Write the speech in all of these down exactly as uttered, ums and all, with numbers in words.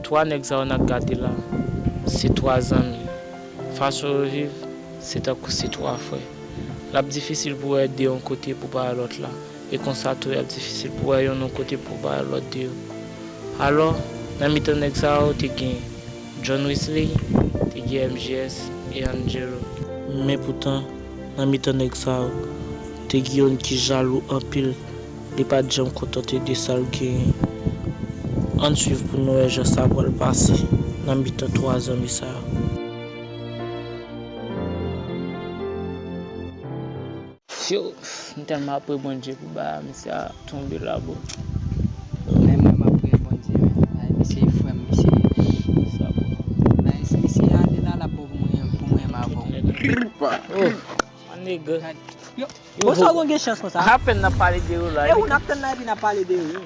Twa nèg sa yo n ap gade la, se twa zanmi. Fason yo viv, se tankou se twa frè. L ap difisil pou w ede yon kote pou bay lòt la, e konsa tou, l ap difisil pou w wè youn yon kote pou bay lòt de yo. Alò, nan mitan nèg sa yo, te gen John Wesley, te gen M J S e Angelo. Men poutan, nan mitan nèg sa yo, te gen youn ki jalou anpil. Li pa t janm kontante de sa l genyen. Ann swiv pou n wè jan sa pral pase nan mitan twa zanmi sa yo. Yo, m tèlman apre Bondye pou bagay misye a tonbe la, bro. Men mwen, m apre Bondye, men. Ay, misye frè m, misye. Sa bon. Ay, misye ale la, l ap bon pou mwen, pou mwen, m avè w. Oh, my nigga. Yo, yo, bon, sa w gen chans konsa? Apèn n ap pale de yo la. E ou n ap tann la epi n ap pale de yo.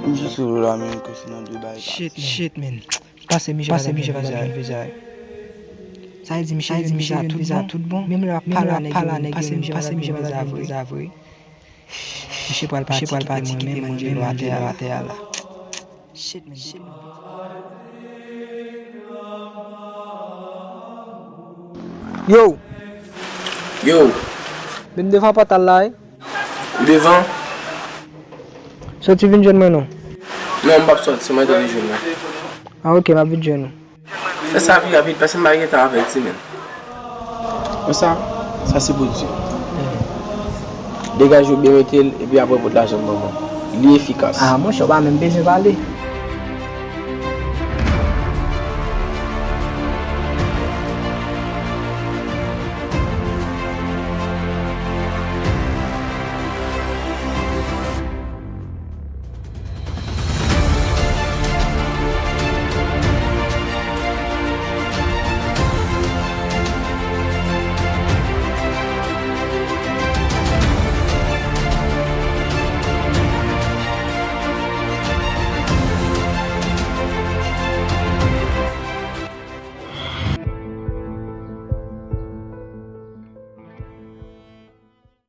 M jis sou la menm, ke se nan de bay. Shit, man. Shit, man. Pase Michel, pase Michel, pase Michel. Sa vle di Michel vin viza tout bon. Menm lè w ap pale a nèg yo, pase Michel, pase Michel vre. Misye pral pati kite mwen menm, Angelo atè a la. Shit, man. Yo! Yo! Vin devan pòt la, wi. Ou devan? Soti vin jwenn mwen non. Non, m p ap soti, se mwen ki vin jwenn mwen. Ah, ok, m ap vin jwenn ou. Fè sa pi rapid, paske m pa gen tan avè w, ti menn. Konsa, sa se pou di. Degaje w byen mete l, epi apre pot lajan ban mwen. Li efikas. Ah, monchè, ou pa menm bezwen pale.